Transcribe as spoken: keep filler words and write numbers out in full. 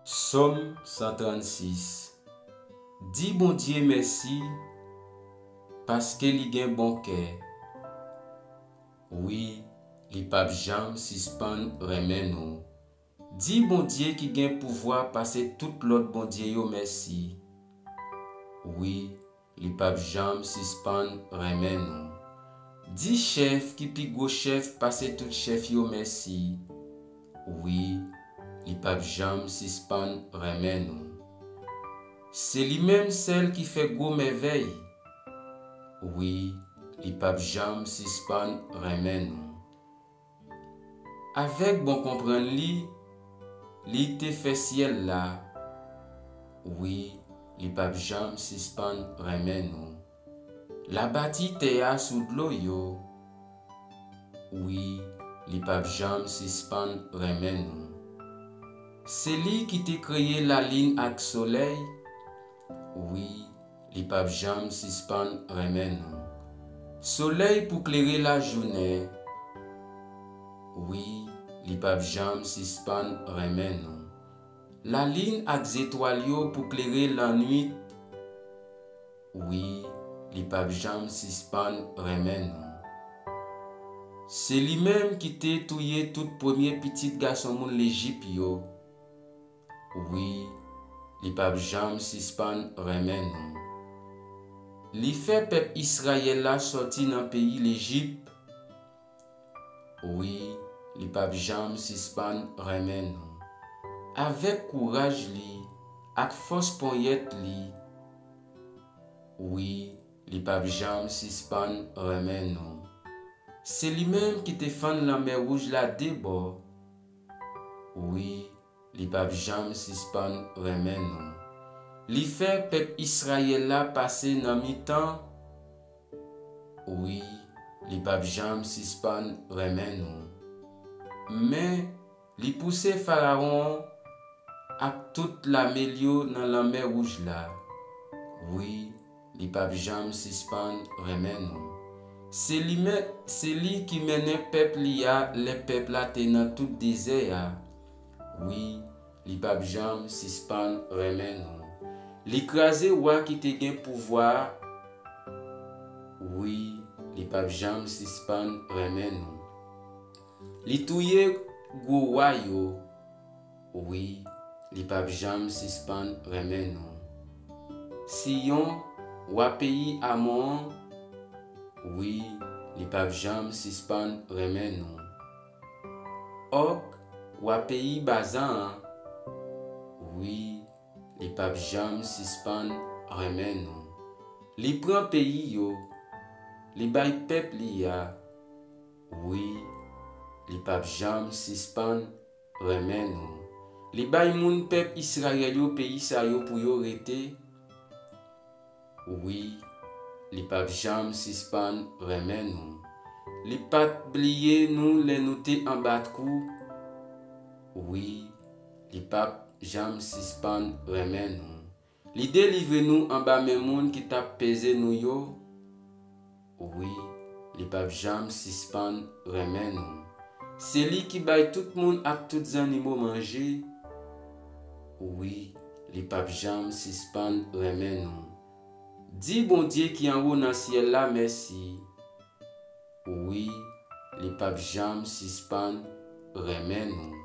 Sòm san trannsis. Di Bondye mèsi, paske li gen bon kè. Wi, li p ap janm sispann renmen nou. Di Bondye ki gen pouvwa pase tout lòt bondye yo mèsi. Wi, li p ap janm sispann renmen nou. Di chèf ki pi gwo chèf pase tout chèf yo mèsi. Wi, li p ap janm sispann renmen nou. Se li menm sèl ki fè gwo mèvèy. Wi, li p ap janm sispann renmen nou. Avèk bon konprann li, li te fè syèl la. Wi, li p ap janm sispann renmen nou. L a bati tè a sou dlo yo. Wi, li p ap janm sispann renmen nou. Se li ki te kreye lalin ak solèy. Wi, li p ap janm sispann renmen nou. Solèy pou klere lajounen. Wi, li p ap janm sispann renmen nou. Lalin ak zetwal yo pou klere lannwit. Wi, li p ap janm sispann renmen nou. Se li menm ki te touye tout premye pitit gason moun Lejip yo. Wi, li p ap janm sispann renmen nou. Li fè pèp Izrayèl la sòti nan peyi Lejip. Wi, li p ap janm sispann renmen nou. Avèk kouraj li ak fòs ponyèt li, wi, li p ap janm sispann renmen nou. Se li menm ki te fann lanmè wouj la de bò. Wi, li p ap janm sispann renmen nou. Li fè pèp Izrayèl la pase nan mitan. Wi, li p ap janm sispann renmen nou. Men, li pouse Farawon ak tout lame l yo nan lanmè wouj la. Wi, li p ap janm sispann renmen nou. Se li men, se li ki mennen pèp li a lè pèp la te nan tout dezè a. Wi, li p ap janm sispann renmen nou. Li kraze wa ki te gen pouvwa a. Wi, li p ap janm sispann renmen nou. Li touye gwo wa yo. Wi, li p ap janm sispann renmen nou. Siyon, wa peyi Amon an, wi, li p ap janm sispann renmen nou. Òg, wa peyi Bazan an, wi, li p ap janm sispann renmen nou. Li pran peyi yo, li bay pèp li a, wi, li p ap janm sispann renmen nou. Li bay moun pèp Izrayèl yo peyi sa yo pou yo rete. Wi, li p ap janm sispann renmen nou. Li pa t bliye nou lè nou te anba twou. Wi, li p ap janm sispann renmen nou. Li delivre nou anba men moun ki t ap peze nou yo. Wi, li p ap janm sispann renmen nou. Se li ki bay tout moun ak tout zannimo manje. Wi, li p ap janm sispann renmen nou. Di Bondye ki anwo nan syèl la mèsi. Wi, li p ap janm sispann renmen nou.